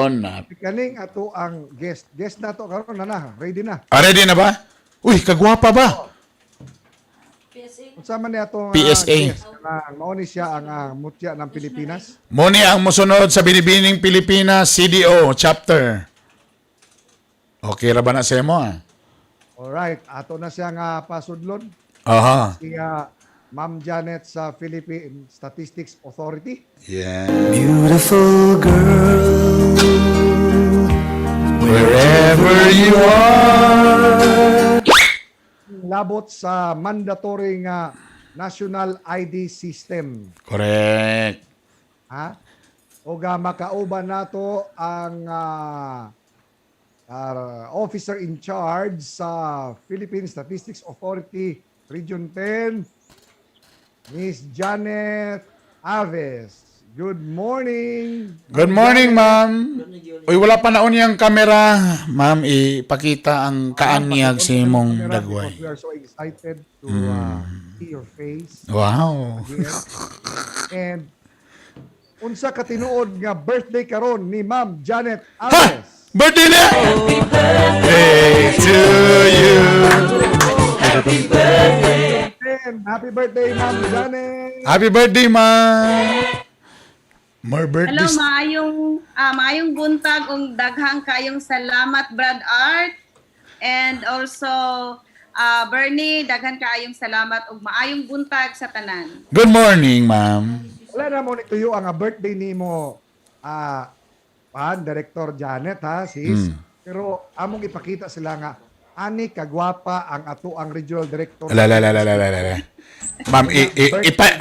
Na. Kaning ato ang guest. Guest nato karon na na, ready na. Ah, ready na ba? Uy, kagwapa ba? PSA. Unsa man ni atong PSA. Guest nga mao ni siya ang mutya ng Pilipinas. Muni ang musunod sa Binibining Pilipinas CDO chapter. Okay ra ba na sa imo ah? Alright, ato na siya nga pasudlon Aha. si Ma'am Janet sa Philippine Statistics Authority. Yeah. Beautiful girl, Wherever you are. Labot sa mandatory nga National ID System. Correct. Ha? O ga makauban nato ang officer in charge sa Philippine Statistics Authority Region 10, Miss Janet Aves. Good morning. Good morning, ma'am. Uy, wala pa naon yung camera. Ma'am, ipakita ang kaanyag sa imong Camera, dagway. because we are so excited to see your face again. And unsa ka tinuod nga birthday karon ni Ma'am Janet Ha! Aves? Birthday niya! Birthday to you. And happy birthday, Ma'am Janet! Happy birthday, ma'am. More Hello, birthdays. maayong buntag ug daghang kayong salamat, Brad Art, and also Bernie, daghan kaayong salamat ug maayong buntag sa tanan. Good morning, ma'am. Wala na mo ni tuyo ang birthday nimo, pan Director Janet, ha, sis. Pero among ipakita sila nga ani kagwapa ang ato ang regional director. La la la la la la la. Ma'am,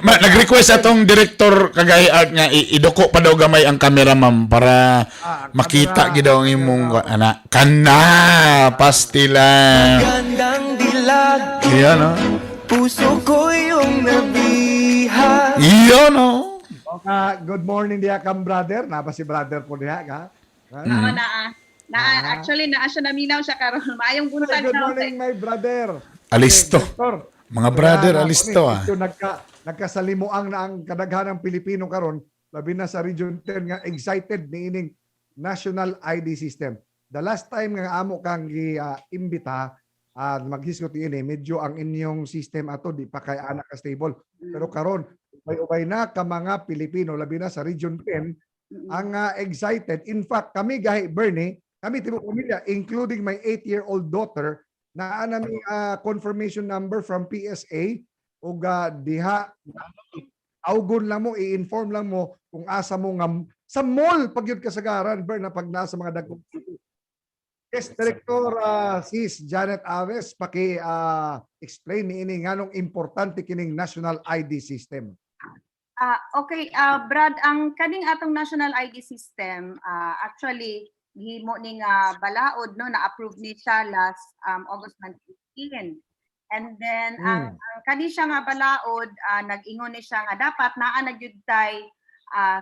nag-request atong director Kagay Art nga iduko pa daw gamay ang camera, ma'am, para Ah, ang makita camera, gid daw ang imong ana. Kana pastila. Gandang dilag, Iyan no. puso ko yung nabihag. Iyan no. Okay, good morning diha kang brother. Naba si brother po diha ka? Ha? Oo, naa. Na actually naa siya, naminaw siya karon. Maayong buntag Good na. morning, my brother. Alisto. Director. Mga brother, Kaya, alisto ah. Medyo nagkasalimuang na ang kadaghanang Pilipino karon, labi na sa Region 10 nga excited niining National ID System. The last time nga amo kang gi-imbita at maghisgot ini, medyo ang inyong system ato di pa kay anak ka stable. Pero karon ubay-ubay na ka mga Pilipino, labi na sa Region 10, ang excited. In fact, kami gahi Bernie, kami tibuok pamilya, including my 8-year-old daughter, naa nami confirmation number from PSA ug diha awgon lang mo, i-inform lang mo kung asa mo nga sa mall pag yun kasagaran, Bern, na pag nasa mga dagkong city. Yes, Director Sis Janet Aves, paki explain niini nganong importante kining National ID System. Ah, okay, Brad, ang kaning atong national ID system, actually gihimo ni nga balaod, no, na-approve ni siya last August 2018. And then ang kani siya nga balaod, nag-ingon ni siya nga dapat naa na gyud tay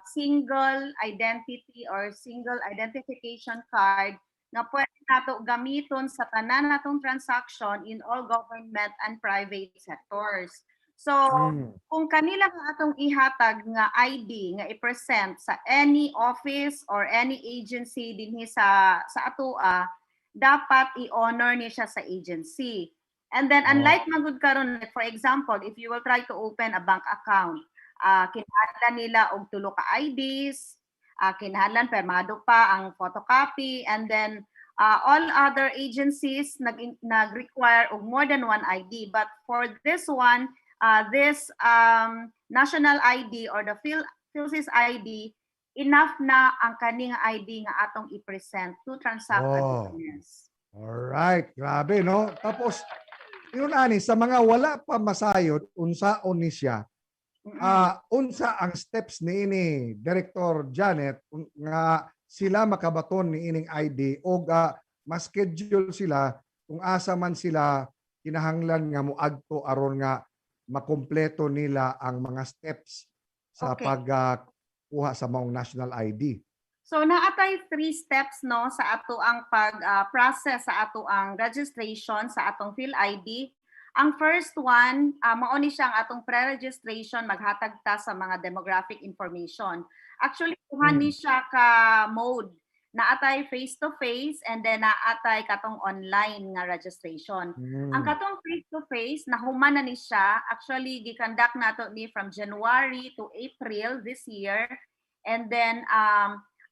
single identity or single identification card nga pwede nato gamiton sa tanan natong transaction in all government and private sectors. So, kung kanila nga atong ihatag nga ID nga i-present sa any office or any agency dinhi sa atoa, dapat i-honor ni siya sa agency. And then unlike magud karon, like for example, if you will try to open a bank account, kinahanglan nila og tulo ka IDs, kinahanglan permado pa ang photocopy, and then all other agencies nag-require og more than one ID. But for this one, this national ID or the PhilSys ID, enough na ang kaning ID nga atong i-present to transact a business. Alright, grabe, no? Tapos yun ani sa mga wala pa masayod unsaon ni siya, unsa ang steps niini, Director Janet, nga sila makabaton ni ining ID og ma-schedule sila kung asa man sila kinahanglan nga moadto aron nga makumpleto nila ang mga steps sa pagkuha sa maong national ID? So naatay three steps, no, sa ato ang pag process sa ato ang registration sa atong PhilID. Ang first one, mao ni siya ang atong pre-registration, maghatag ta sa mga demographic information. Actually, kuha ni siya ka mode. Naa tay face to face and then naa tay katong online nga registration. Ang katong face to face, nahuman na ni siya. Actually, gi-conduct nato ni from January to April this year. And then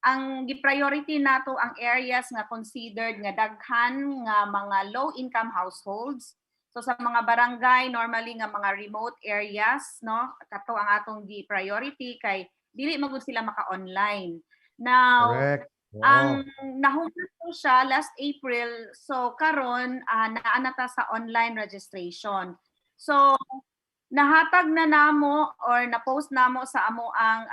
ang gi-priority nato ang areas nga considered nga daghan nga mga low income households. So sa mga barangay, normally nga mga remote areas, no? Kato ang atong gi-priority kay dili magud sila maka-online. Now, Correct. Oo. Ang nahuman po siya last April. So karon naa na ta sa online registration. So nahatag na namo or na-post namo sa amo ang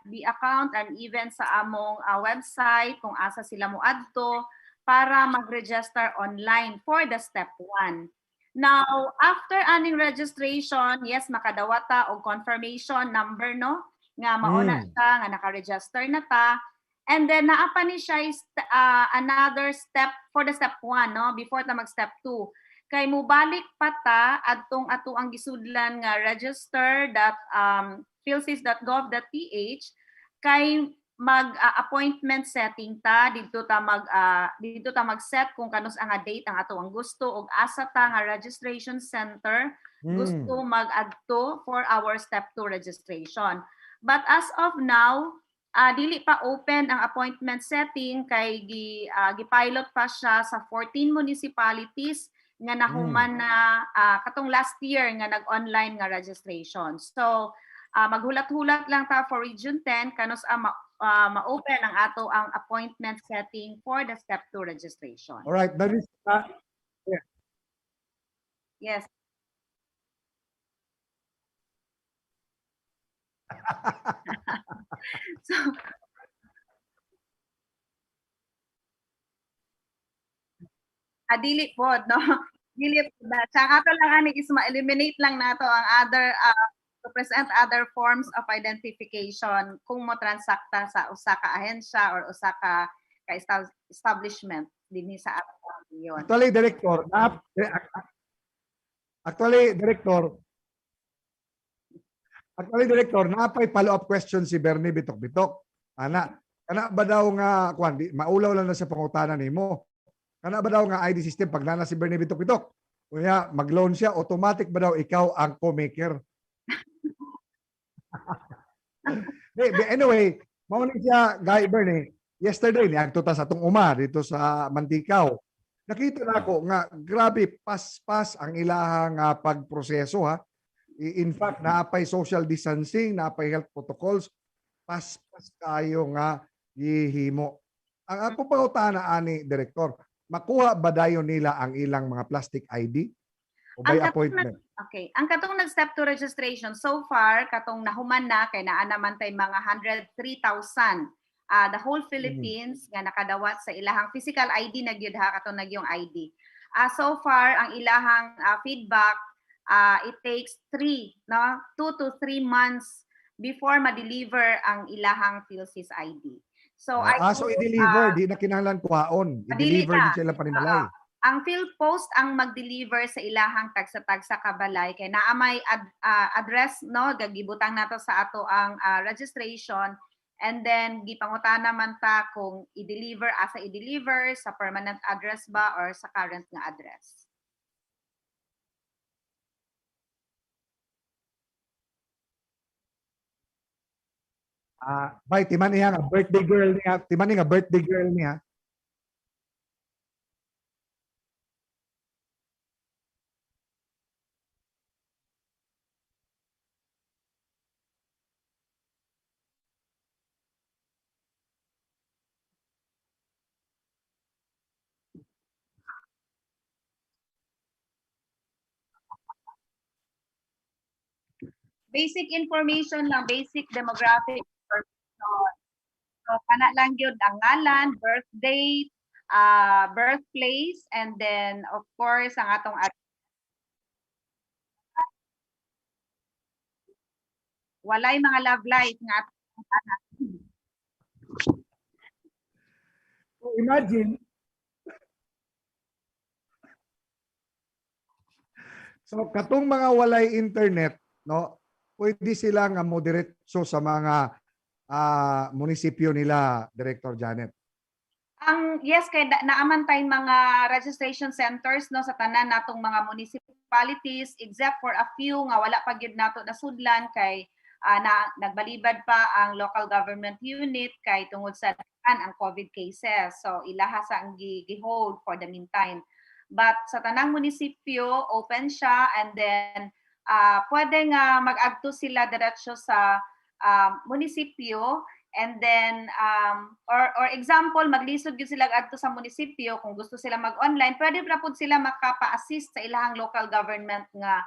FB account and even sa among website kung asa sila mo adto para mag-register online for the step 1. Now, after aning registration, yes, makadawata og confirmation number, no, nga mao na siya nga naka-register na ta. And then naa pa ni siya is, another step for the step 1, no, before ta mag step 2. Kay mubalik pa ta adtong ato ang gisudlan nga register.philsys.gov.ph kay mag appointment setting ta didto ta mag-set kung kanus ang date ang ato ang gusto ug asa ta nga registration center gusto mag-adto for our step 2 registration. But as of now, dili pa open ang appointment setting kay gi-pilot pa siya sa 14 municipalities nga nahuman na katong last year nga nag-online nga registration. So maghulat-hulat lang ta for Region 10 kanus ang ma-open ang ato ang appointment setting for the step 2 registration. All right, that is Yes. So dili po, no? Dili po na. Tsaka ato lang ani is ma-eliminate lang nato ang other to present other forms of identification kung mo transakta sa usa ka ahensya or usa ka establishment dinhi sa atong rehiyon. Actually, Director, napay follow-up question si Bernie Bitok-Bitok. Ana, kana ba daw nga kwan, di, maulaw lang na sa pangutana nimo. Kana ba daw nga ID system pag nana si Bernie Bitok-Bitok? Kuya, mag-loan siya, automatic ba daw ikaw ang co-maker? Anyway, mao ni siya, Guy Bernie, yesterday niadto ta sa atong uma dito sa Manticao. Nakita na ako nga grabe, paspas ang ilahang pagproseso ha. In fact, naapay social distancing, naapay health protocols, paspas kayo nga gihimo. Ang ako pangutana ani, Director, makuha ba dayon nila ang ilang mga plastic ID o by Ang katong appointment? Okay. Ang katong nag-step 2 registration so far, katong nahuman na kay naa naman tay mga 103,000 the whole Philippines nga nakadawat sa ilahang physical ID na gyud ha, katong nagyong ID. So far ang ilahang feedback, it takes 3, no, 2 to 3 months before ma-deliver ang ilahang PhilSys ID. So I So hope, i-deliver, di na kinahanglan kuhaon. Dili I-deliver na. din sila panimalay. Ang PhilPost ang mag-deliver sa ilahang tagsa-tagsa kabalay kay naa may address, no, gagibutang nato sa ato ang registration and then gipangutana man ta kung i-deliver, asa i-deliver, sa permanent address ba or sa current nga address. Bay, timan niya nga birthday girl niya, timan niya nga birthday girl niya. Basic information lang, basic demographic information. So kana lang gyud ang ngalan, birth date, birthplace, and then of course ang atong walay mga love life nga atong anak. So imagine, so katong mga walay internet, no, pwede sila nga mo diretso sa mga munisipyo nila, Director Janet. Ang yes, kay naaman tay mga registration centers, no, sa tanan natong mga municipalities except for a few nga wala pa gyud nato nasudlan kay na nagbalibad pa ang local government unit kay tungod sa daghan ang COVID cases. So ilaha sa ang gi-hold for the meantime. But sa tanang munisipyo, open siya and then pwede nga mag-adto sila diretso sa munisipyo. And then or example, maglisod gyud sila adto sa munisipyo, kung gusto sila mag-online, pwede ra pud sila makapa-assist sa ilahang local government nga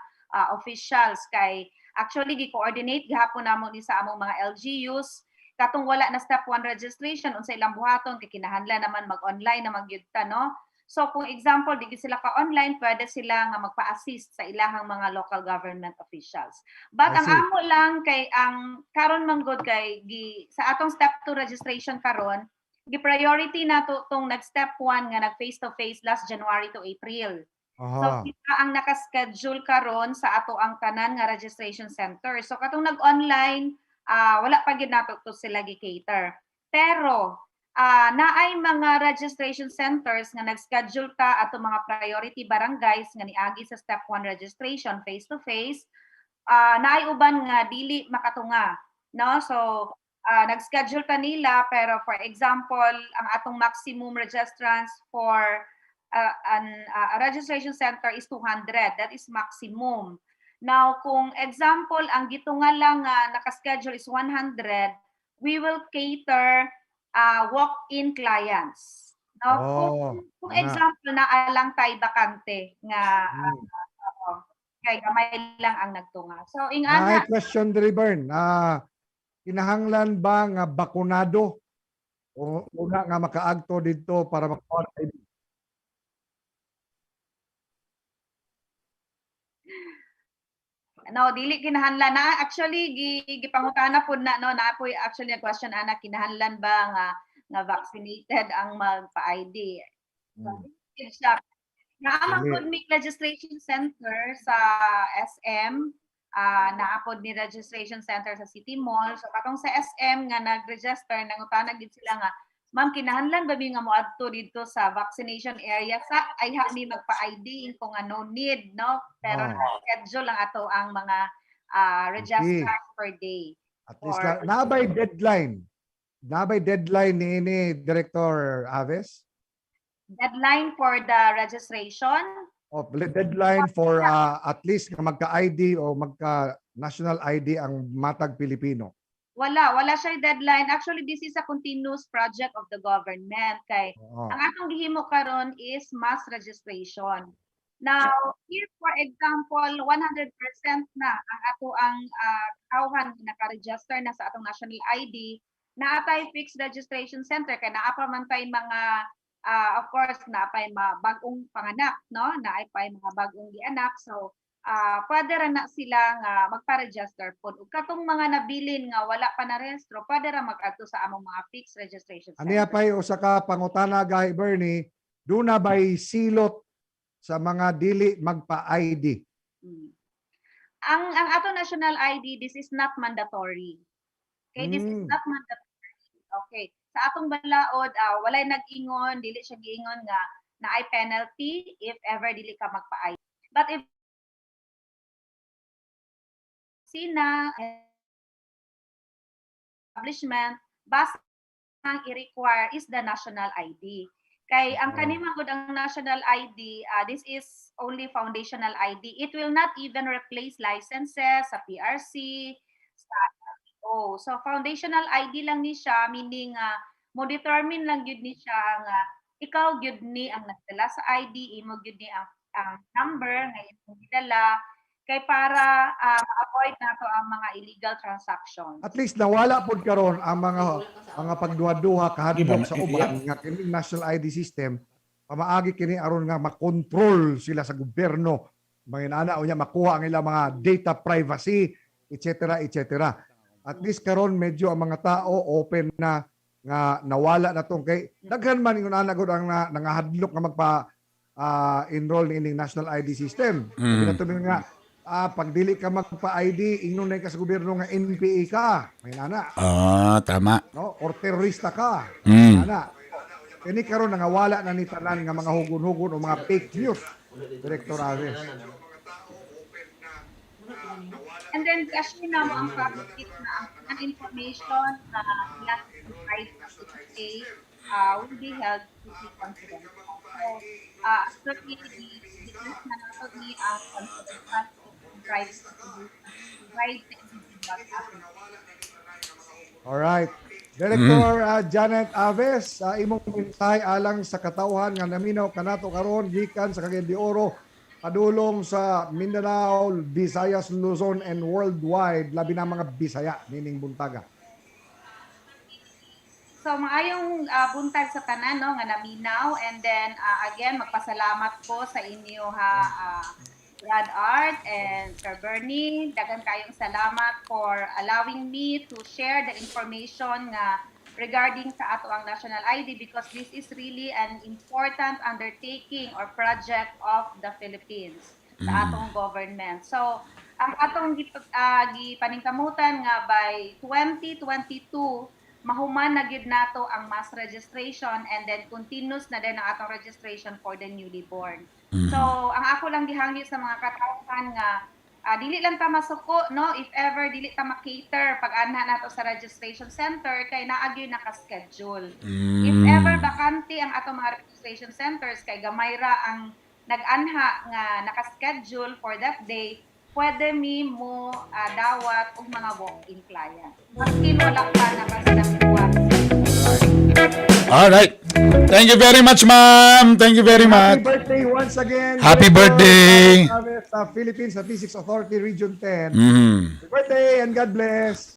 officials kay actually gi-coordinate gihapon namo ni sa among mga LGUs katong wala na step 1 registration, unsa ilang buhaton kay kinahanglan naman mag-online na magyud ta, no? So kung example, di gyud sila ka-online, pwede sila nga magpa-assist sa ilahang mga local government officials. But I ang see. Amo lang kay ang karon man gud kay gi, sa atong step 2 registration karon, gi priority nato tong nag step 1 nga nag face to face last January to April. So kita ang naka-schedule karon sa ato ang tanan nga registration center. So katong nag-online, wala pa gyud nato to sila gi-cater. Pero naay mga registration centers nga nag-schedule ta ato mga priority barangays nga niagi sa step 1 registration face to face, naay uban nga dili makatunga, no? So nag-schedule ta nila, pero for example, ang atong maximum registrants for a registration center is 200. That is maximum. Now, kung example, ang gitunga lang nga naka-schedule is 100, we will cater walk-in clients, no? Kung example na alang tay bakante nga oo, kay gamay lang ang nagtunga. So Naay ingana. Question diri, Bern. Kinahanglan ba nga bakunado o una nga makaagto didto para makuha ang ID? No, dili kinahanglan na. Actually, gipangutana pud na, no, naa poy actually a question ana, kinahanglan ba nga vaccinated ang magpa-ID? Siya. Naa man Dili. pud mi registration center sa SM, naa pod ni registration center sa City Mall. So katong sa SM nga nag-register, nangutana gid sila nga, "Ma'am, kinahanglan ba mi nga moadto didto sa vaccination area sa ayha mi magpa-ID?" Ko nga no need, no? Pero schedule lang ato ang mga registrars per day. At least naa bay deadline? Naa bay deadline niini, Director Aves? Deadline for the registration? O deadline for at least nga magka-ID o magka national ID ang matag Pilipino. Wala, wala siya deadline. Actually, this is a continuous project of the government kay ang atong gihimo karon is mass registration. Now, if for example, 100% na ang ato ang tawhan nga naka-register na sa atong national ID, naa tay fixed registration center kay naa pa man tay mga of course, naa pay mga bag-ong panganak, no? Naa pay mga bag-ong gianak. So, pwede ra na sila nga magpa-register pod. Ug katong mga nabilin nga wala pa na rehistro, pwede ra mag-adto sa among mga fixed registration center. Aniya pay usa ka pangutana, gahi Bernie, duna bay silot sa mga dili magpa-ID? Ang ato national ID, this is not mandatory. Okay, this is not mandatory. Okay. Sa atong balaod, walay nag-ingon, dili siya giingon nga naay penalty if ever dili ka magpa-ID. But if sina establishment, basta ang i-require is the national ID. Kay ang kani man gud ang national ID, this is only foundational ID. It will not even replace licenses sa PRC, sa LTO. So foundational ID lang ni siya, meaning mo determine lang gyud ni siya nga ikaw gyud ni ang nagdala sa ID, imo gyud ni ang number nga imong gidala kay para ma-avoid nato ang mga illegal transactions. At least nawala pod karon ang mga pagduha-duha kahadlok sa uban nga kining national ID system pamaagi kini aron nga makontrol sila sa gobyerno, mga inana, unya makuha ang ilang mga data privacy, etc., etc. At least karon medyo ang mga tao open na nga nawala na tong kay daghan man ingon ana gud ang nangahadlok nga magpa enroll niining national ID system. Sabi na nga pag dili ka magpa-ID, ingnon na ka sa gobyerno nga NPA ka. May nana, Ah, tama. no? Or terrorista ka. Ana. Kini karon nangawala na ni tanan nga mga hugon-hugon o mga fake news. Director Aves. And then, kasi na mo ang public na ang information na classified today will be held strictly confidential. So, actually, the na nato ni ang confidential rights to provide sa individual applicant. Alright. Director Janet Aves, imong mensahe alang sa katawhan nga naminaw kanato karon gikan sa Cagayan de Oro padulong sa Mindanao, Visayas, Luzon and worldwide, labi na mga Bisaya nining buntaga. So maayong buntag sa tanan, no, nga naminaw, and then again, magpasalamat ko sa inyo ha, Brad Art and Sir Bernie. Daghan kayong salamat for allowing me to share the information nga regarding sa ato ang national ID, because this is really an important undertaking or project of the Philippines sa atong government. So ang atong gipaningkamutan nga by 2022 mahuman na gyud nato ang mass registration and then continuous na din ang atong registration for the newly born. So, ang ako lang gihangyo sa mga katawhan nga dili lang ta masuko, no, if ever dili ta ma-cater pag anha nato sa registration center kay naa gyud naka-schedule. If ever bakante ang atong mga registration centers kay gamay ra ang nag-anha nga naka-schedule for that day, pwede mi mo dawat og mga walk-in client. Maski wala pa nakaschedule. All right. Thank you very much, ma'am. Thank you very Happy much. birthday once again. Happy Director birthday. Janet Aves sa Philippine Statistics Authority Region 10. Mhm. Happy birthday and God bless.